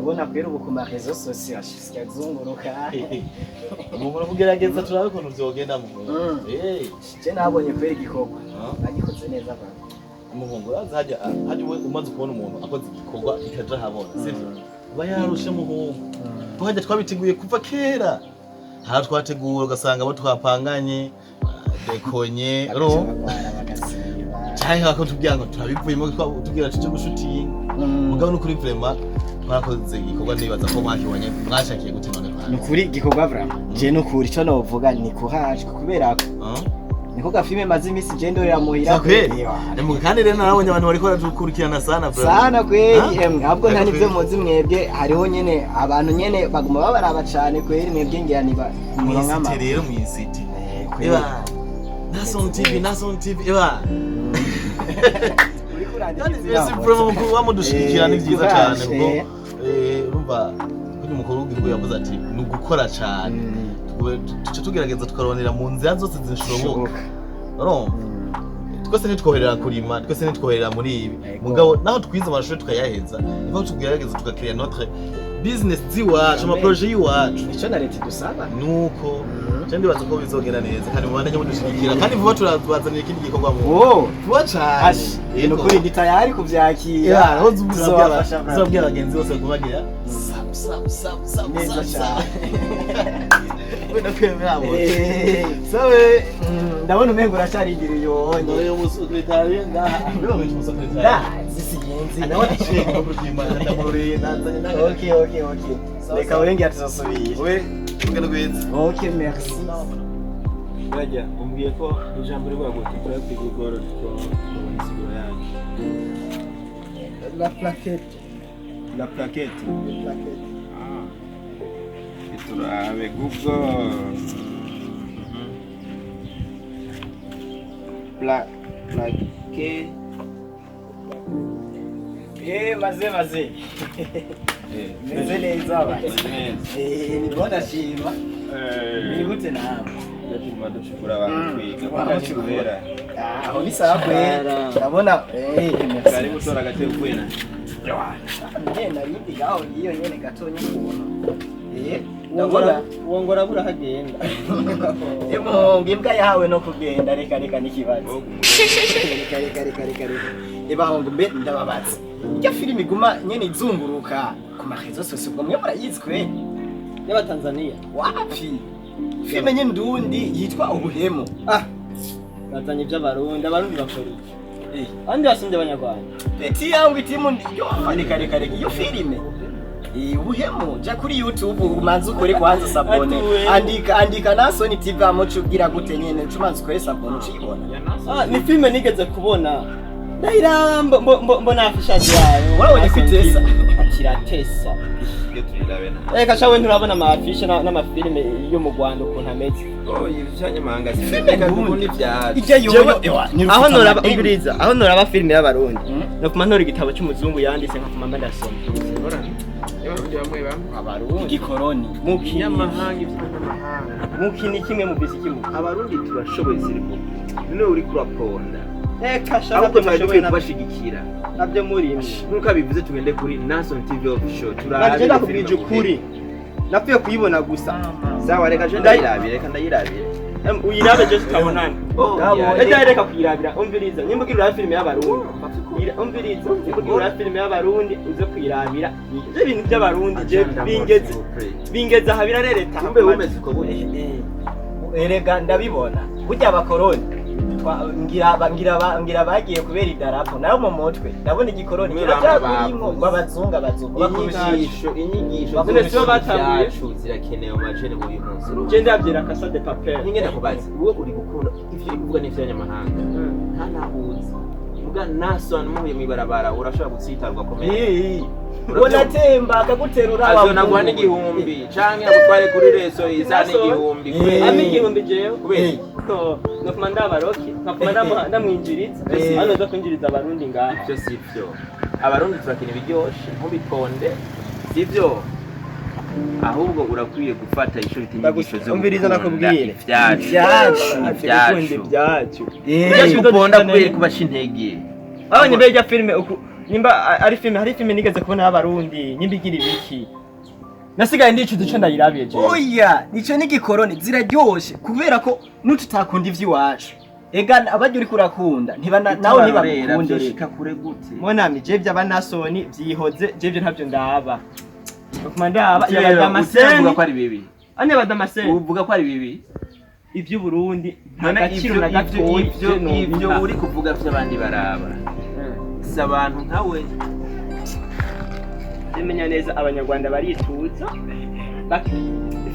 Ndabona kwera ubu ku ma réseaux sociaux zunguruka. Umuntu kugerageza turabe ukuntu vyogenda, muhungu. Je nabonye kwera igikorwa Ah. bagikoze neza ba. Umuhungu, urazi hajya umaze kubona umuntu akoze igikorwa kikaja habona, sivyo? Aba yarushe, muhungu, ko hajya twabiteguye kuva kera, hara twategura ugasanga abo twapanganye dekonye, urumva? Bagwara bagasiba. Canke bakatubwira ngo turabivuyemo, tubwira tuje gushutinga. Mugabo nukuri vraiment twarakoze igikorwa, nibaza ko mwakibonye. Mwashakiye gute none? Ni ukuri igikorwa vraiment, je nukuri ico novuga ni courage, kubera ko niko gafilme maze iminsi je ndorera muhira. Sa kweli? Ewa. Kandi rero narabonye abantu bariko baradukurikirana sana vraiment. Sana kweli. Ah? Emwe, ahubwo nta Ariko nivyo kweli. muzi mwebwe, hariho nyene abantu nyene baguma babaraba cane kweli, mwebwe ngira niba muronka Mw'isite rero, mw'isite. Eh, kweli. Eba Nason TV, Nason TV, eba. Uriko urandika Kandi izina mbese ngo. vraiment kuba mudushigikira ni vyiza Courage, cane, kuko urumva ko umukuru w'igihugu yavuze ati ni ugukora cane. Tuca tugerageza tukarondera mu nzira zose zishoboka. Bishoboka. Urumva, twese ntitwoherera kurima, twese ntitwoherera muri ibi. Yego. Mugabo naho twize amashuri tukayaheza, niho tugerageza tugakreya notre business ziwacu, Amen. ama projets y'iwacu. Nico na leta idusaba. Nuko je ndibaza ko bizogenda neza, kandi mubandanye mudushigikira, kandi vuba turazanira ikindi gikorwa mu Oh, vuba cane. ashi, ni ukuri ndi tayari kuvyakira. Yeah, aho Tuzobafasha brother. uzabwira abagenzi bose kubagira sub sub sub sub Neza sub. cane. Sub ndakwemera abo. Sawe, ndabona umengo uracarindiriye uwonye. Ndoyo musekretari ngaha, ndabona umusekretari. Ndazi, sinzi. Nawe aciye no kuryimana, ndamuroreye nazanye nawe. Okay. Sawa, Reka sawa. wengera tuzosubira. We tugenda gweza. Okay, merci. Bajya umbwiye ko ijambo rivuga gute kuri Google tukabona insiguro yayo. La plaquette. La plaquette. La plaquette. Ah. Turabe Google. Plaquette. Maze maze. Meze neza ba. Meze neza. Ni bona shima. Ni gute nawe? Tuguma ducukura abantu twiga. Waba Kuko kubera. Ah, aho ni sawa kweli. Ndabona merci. Karibu tora agatebe kwena. Nyene narindi ngaho iyo nyene gatonya ukuntu. Ndabona Wongora burahagenda. Imuhungu, imbwa yahawe no kugenda, reka reka n'ikibazo. Reka reka reka reka reka. Ibahungu, mbe ndababaza. Irya filime iguma nyene izunguruka ku ma réseaux sociaux, ubwo mwe murayizi kweli? Y'abatanzania? Wapi? Filime nyene ndundi yitwa Ubuhemu. Ah, bazanye iby'Abarundi. Abarundi bakora iki? Abandi basumbye Abanyarwanda. Petit yangu itimu yo, reka reka reka, iyo filime. Ubuhemu, ja kuri YouTube umanze ukore kwanza s'abonner. Atuwe. Andika andika Nasoni TV amuco ugira gute nyene, umanze ukore s'abonner ucibona. Ah, ni filime nigeze kubona, ndayiraba mbona affichage yayo. Wabonye ko itesa? Akiratesa. Iyo tuyirabe na. Reka shawe, nturabona ama affiches n'amafilime yo mu Rwanda ukuntu ameze. Oh, ivyanyamahanga si Filime reka ndundi. tubone ibyacu. Ijya yoyo ewa ni Aho noraba amadeni. umviriza, aho noraba filime y'Abarundi nokuma ntora igitabo cy'umuzungu yanditse nkakuma mba ndasoma. Y'Abarundi bamwe bamwe. Abarundi Igikoroni. mukini Inyamahanga, ivy'abanyamahanga. Mukini kimwe muvise kimwe. Abarundi turashoboye sirimu. None uri kuraponda. Eka sha. Ahubwo twari dukwiye kubashigikira. Nabyo muri Nk'uko abivuze, tugende kuri Nason TV Official. Turabe. Nanje ndakubwije ukuri, napfuye kuyibona gusa. Sawa, reka je ndayirabire, reka ndayirabire. Uyirabe je tutabonana. Oh, Ejo reka kuyirabira. Umviriza, nimba ugira urabe filime y'Abarundi, umviriza, nimba ugira urabe filime y'Abarundi uze kuyirabira ivyo bintu by'Abarundi, je bingeze bingeze aha birarereta. Kumbe wumeze uko buri. Erega ndabibona burya abakoroni ngira bagiye kubera idarapo nayo mu mutwe, ndabona igikoroni Mwe kiracyakurimwo. bamwe Ngo abazungu abazungu bakurusha. Inyigisho None sibo batanguye? zacu zirakenewe mu majene buri munsi. Je ndabyera Casa de Papel. Ninge ndakubaza, wowe uri gukunda ivyo uri kuvuga n'ivy'abanyamahanga, nta naho uzi. Muga Nason muhuye mw'ibarabara urashobora gutsitara ugakomera. Unatemba akaguterura. Azonaguha n'igihumbi canke agutware kuri reso izana igihumbi. Ampa igihumbi jewe? Kubera Ko nokuma ndabaroke nkakuma ndamwinjiriza. Hano nza kwinjiriza Abarundi ngaha. Ivyo sivyo. Abarundi turakina ibiryoshe, ntubitonde sivyo, ahubwo urakwiye gufata ico bita inyigisho zo Umviriza, gukunda nakubwire. ivyacu. Ivyacu. Gukunda Ivyacu. ibyacu. Uponda kubera kubaca intege. Babonye mbere rya filime uku Nimba ari filime, hari filime nigeze kubona y'abarundi, nimba igira ibiki, nasigaye ndicuza ico ndayirabiye jewe. Oya, nico ni gikoroni, ziraryoshe kubera ko nututakunda ivy'iwacu. Ega abarya uriko urakunda ntiba nawe ntibagukunde. Vyoshika kure gute? Monami, je vy'aba Nasoni vyihoze, je vyo ntavyo ndaba. Bakuma ndaba Uvuga yabadamaseni ko ari bibi? ane badamaseni. Uvuga ko ari bibi? Ivy'uburundi nta None gaciro ivyo na ivyo gatoyi. ivyo ivyo uri kuvuga vy'abandi baraba si abantu nkawe. Menya neza abanyarwanda barituza.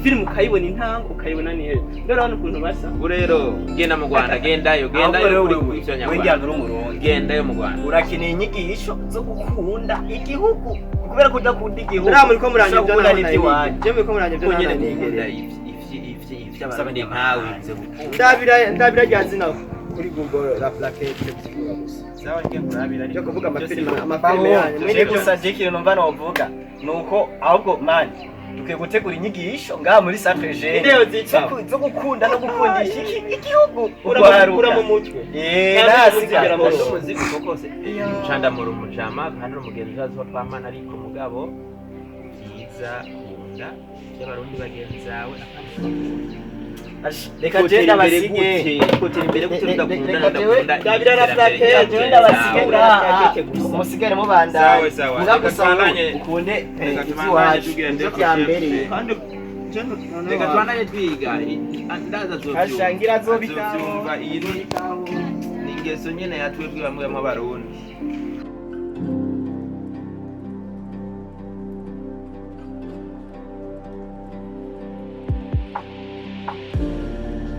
Filime ukayibona intango, ukayibona neza, ndorabona ukuntu basa. Ubu rero genda mu Rwanda, gendayo, gendayo uri Wewe ivy'abanyarwanda. uri umurundi. Gendayo mu Rwanda. Urakeneye inyigisho zo gukunda igihugu kubera ko udakunda igihugu. Uriya muriko muranya ushobora ibyo gukunda naho n'ivy'iwanyu. je muriko muranya ibyo Ko naho nyene nanigereye. gukunda ivy'abarundi nkawe bivuze gukunda. Ndabira, ndabira rya zina kuri Google, la plaquette bisigura gusa. Sawa, ngiye kurabira. Byo kuvuga amafilime, amafilime yanyu. Je gusa, je ikintu numva novuga nuko ahubwo mani dukwiye gutegura inyigisho ngaha muri centre jeune Indero zicaba. zo gukunda no gukundisha igihugu Ura mu mutwe. Eh, Kandi nasiga. uzigera mu Ndo muzi koko se candamura umujama kandi uri umugenzi wazi wa twamana, ariko mugabo byiza kunda by'abarundi bagenzi bawe. Ash, reka je ndabasige. Kotera imbere gute? Udakunda Reka jewe- ndakunda. Ndabira na plaquette, Jewe ndabasige ngaha. Plaquette gusa. Musigare mubandanye. Sawa, sawa. Muga Reka gusa ukunde reka tubandanye ivy'iwacu tugende nivyo vya mbere. Kandi Reka tubandanye twiga, ndaza azovyumva. Ashangira azobitaho. Azovyumva. Iyi ni ingeso nyene yatwebwe bamwe bamwe abarundi.